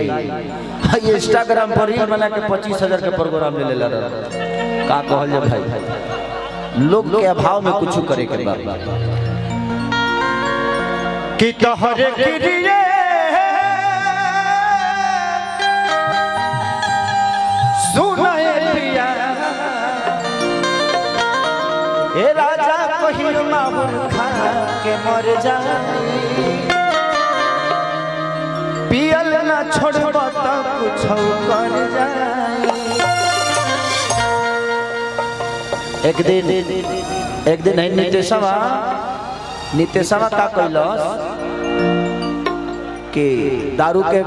भाई इंस्टाग्राम पर रील बना के 25,000 के प्रोग्राम ले लेला रहा। का कहल जा भाई, लोग के अभाव में कुछ करे के बा कि तोहरे किरिए सुनाए पिया ए राजा कहियो माहुर खा के मर जाई, पियल ना छोड़ब त कुछ कर जाई। एक दिन है नितेशवा, नितेशवा का कैलस कि दारू के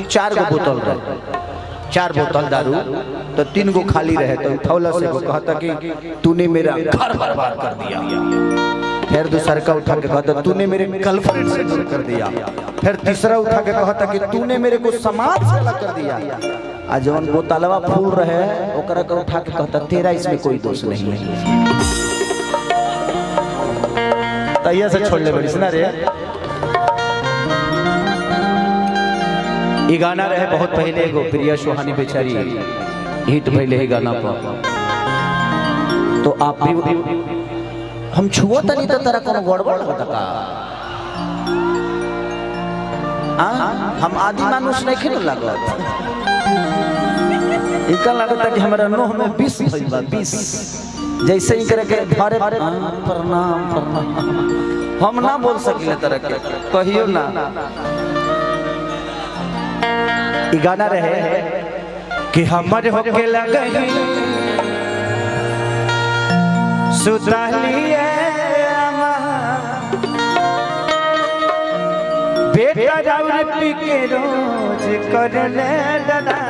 4 गो बोतल रहे, 4 बोतल दारू, तो 3 गो खाली रहे, तो उठौला से वो कहता कि तूने मेरा घर बर्बाद कर दिया। फिर दूसर का उठा के कहता तूने मेरे गर्लफ्रेंड से दूर कर दिया। फिर तीसरा उठा के कहता कि तूने मेरे को समाज से अलग कर दिया। आ जवन बोतलवा फूल रहे ओकरा के उठा के कहता तेरा इसमें कोई दोष नहीं है। तैया से छोड़ ले बड़ी ना रे। ये गाना रहे बहुत पहले, एगो प्रिया सुहानी बेचारी हिट भइले है गाना पर। तो आप भी हम छुओ तनी तो तरह कोनो गड़बड़ लगता का? आ हम आदि मानुष नहीं खेल लागत, इनका लगता कि हमारा नोह में 20 भइल बा, 20 जैसे ही करे के धरे प्रणाम प्रणाम हम ना बोल सकिले तरह के कहियो ना। ई गाना रहे कि हमर होके लगही सुतलिए बेटा राउर पी के रोज कर ले डरा।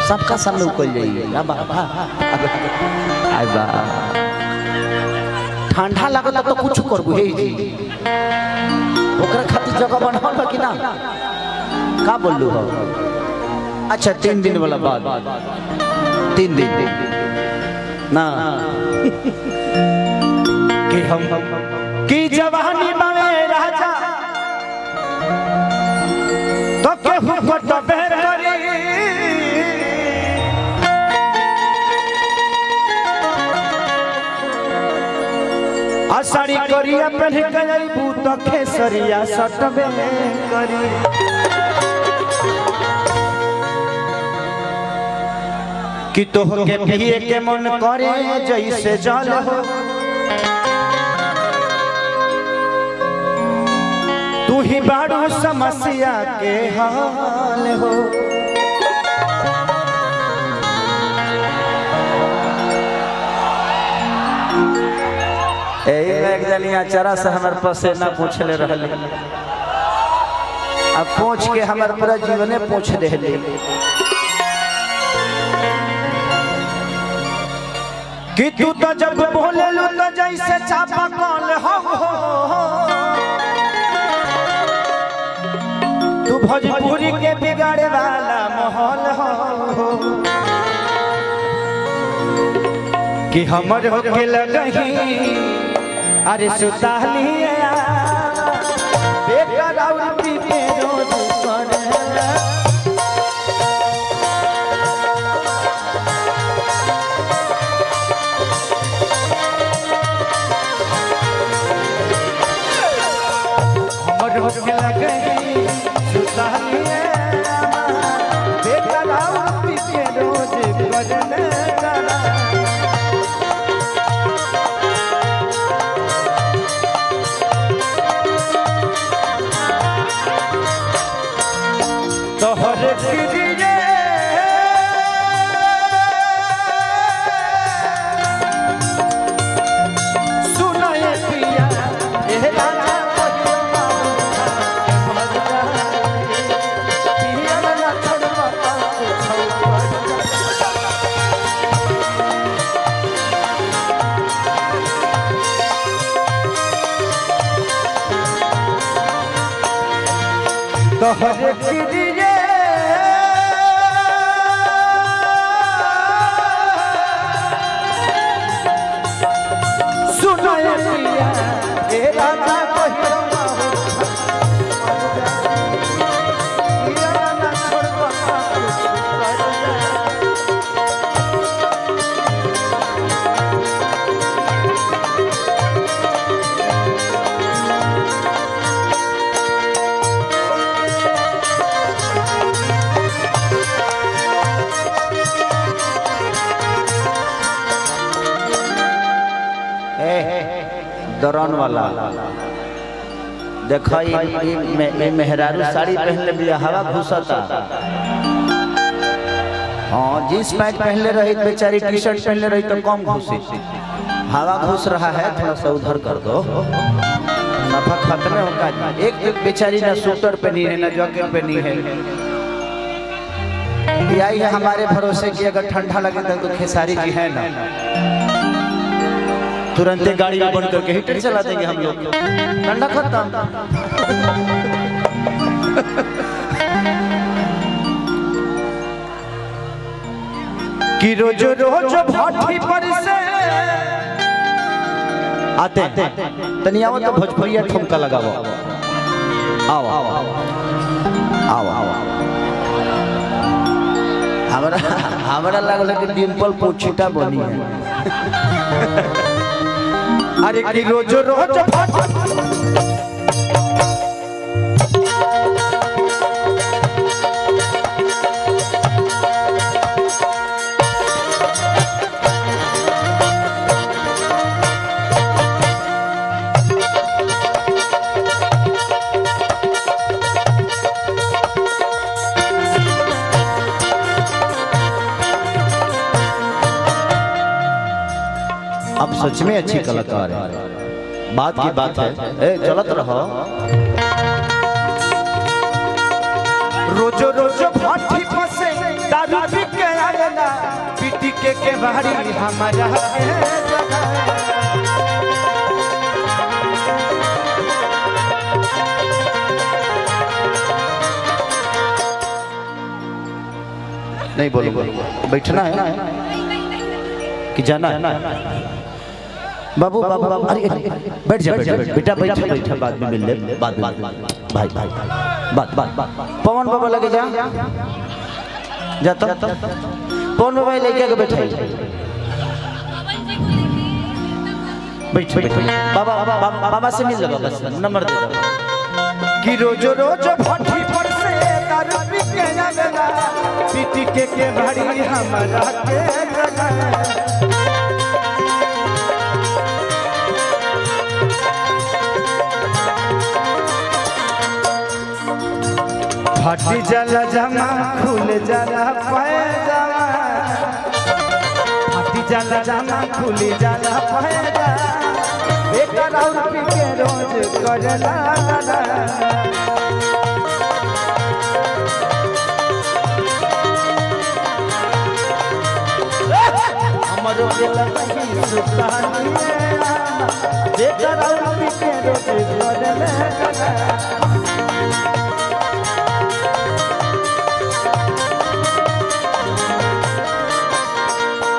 सबका सामने उकल जाइए। ठंडा लगता तो कुछ करबू हे जी, ओकरा खातिर जगह बनावल बा कि ना? का बोललू हो? अच्छा 3 दिन वाला बात, 3 दिन ना कि हम कि जवानी में राजा तो केहू कटबे करी, साड़ी करिया पहन के अइबू त खेसरिया सटबे करी। कि तोहके पिए के मन करे जैसे जल हो, तू ही बारू समस्या के हाल हो। एही में एक जनी अचारा से हमर पसेना पोछले रहले, अब पोछ के हमर पूरा जीवने पोछ देले। कि तू तो जब बोलेलू तो जैसे चापा कल हो, तू भोजपुरी के बिगाड़े वाला माहौल हो। कि हमर होके लगही अरे सुतालिया बेटा राउर पी के रोज करे। हमर होके लगही सुतालिया बेटा राउर पी के रोज करे। तोहर किरिए सुनाए पिया ए राजा कहियो मर जाए, पिया ना छोड़ब त कुछ कर जाए। तोहर किरिए दौरान वाला देखो ई मेहरारू साड़ी पहनले बिया, हवा घुसता। हाँ, जींस पैंट पहनले रही बेचारी, टी शर्ट पहनले रही तो कम घुसी। हवा घुस रहा है, थोड़ा सा उधर कर दो, सफा खतरे होगा। एक बेचारी ना स्वेटर पहनी है ना जैकेट पहनी है। ये आई है हमारे भरोसे की अगर ठंडा लगे तो खेसारी जी है ना, तुरंत गाड़ी में बंद करके हीटर चला देंगे हम लोग, ठंडा खत्म। कि रोज रोज भाठी पर से आते तनी आओ तो भोजपुरिया ठुमका लगाओ। आओ आओ आओ आओ। हमरा हमरा लागल कि डिम्पल पोछिटा बनी है। अरे कि रोज रोज आप सच में अच्छी कलाकार है। बात की बात है, ए चलत रहो। रोज रोज भाठी फसे दारू पी के आवेला, पीटी के भारी हमारा है। नहीं बोलो, बैठना है कि जाना है? बाबू बाबू अरे बैठ जा, बैठ जा बेटा, बैठ बैठ, बाद में मिल ले, बाद में भाई भाई बात बात। पवन बाबा लगे जा जाता, पवन बाबा लेके के बैठे बैठ बैठ। बाबा बाबा बाबा से मिल ले, बाबा से नंबर दे दो। कि रोज रोज भट्ठी पर से दारू पी के आवेला, पीटी के भारी हमारा के जगह। फटी जला जमा खुल जला पैजामा, फटी जला जमा खुल जला पैजामा, बेटा राउर पी के रोज करला ला। हमरो के लगी सुतानी बेटा राउर पी के रोज करला ला।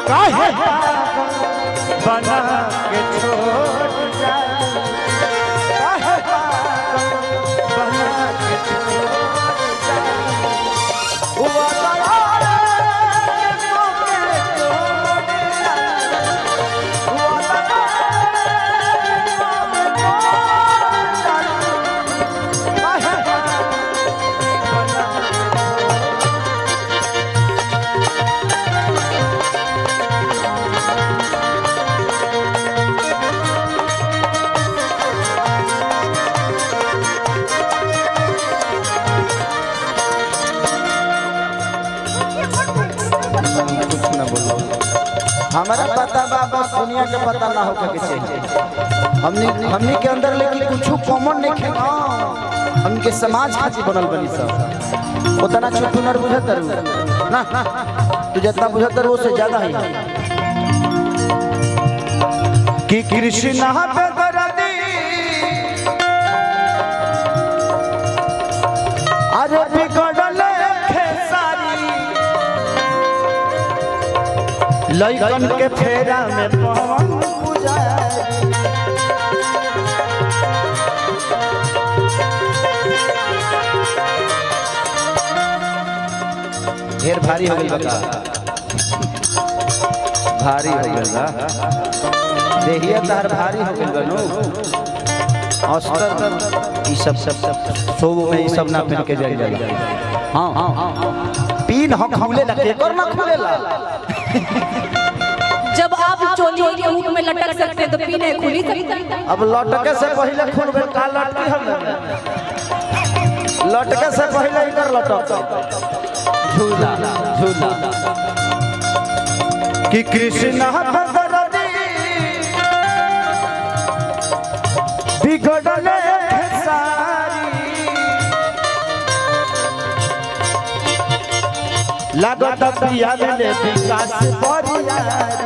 काहे बना के छोड़ जा, काहे बना के छोड़ जा, वो दयाल के तोके छोड़ जा, वो दयाल के तोके छोड़ जा, काहे बना। कुछ ना बोलो, हमारा पता बा, बस दुनिया के पता ना होके के चाहिए। हमनी हमनी के अंदर लेकिन कुछ कॉमन नहीं है ना, हमके समाज खातिर बनल बनी सब। उतना छुटुनर बुझत रहू ना, तू जितना बुझत रहू उससे ज्यादा है। कि कृष्ण बेदर्दी अरे बिगड़ल खेसारी, लइकन के फेरा में पवन पुजारी। ढेर भारी हो गइल बा, भारी हो गइल बा देहिया तार, भारी हो गइल बा नो अस्तर ई सब सब सोबो में ई सब ना पहन के जाई जाला। हां हां, पिन हम खुलेला, केकर ना खुलेला। जब आप चोली के हुक में लटक सकते हैं तो पीने खुल ही सकते हैं। अब लटके से पहले खुल गइल, का लटकी हम? लटके से पहले इधर लटक झूला झूला कि कृष्ण बदरदी बिगड़ले खेसारी, लागत पिया ले विकास बरियारी।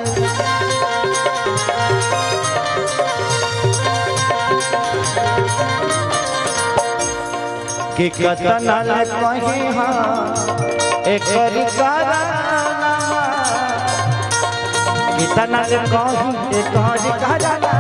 कि कतना ले कहीं हाँ एकर कराना, कितना ले कहीं एकर कराना।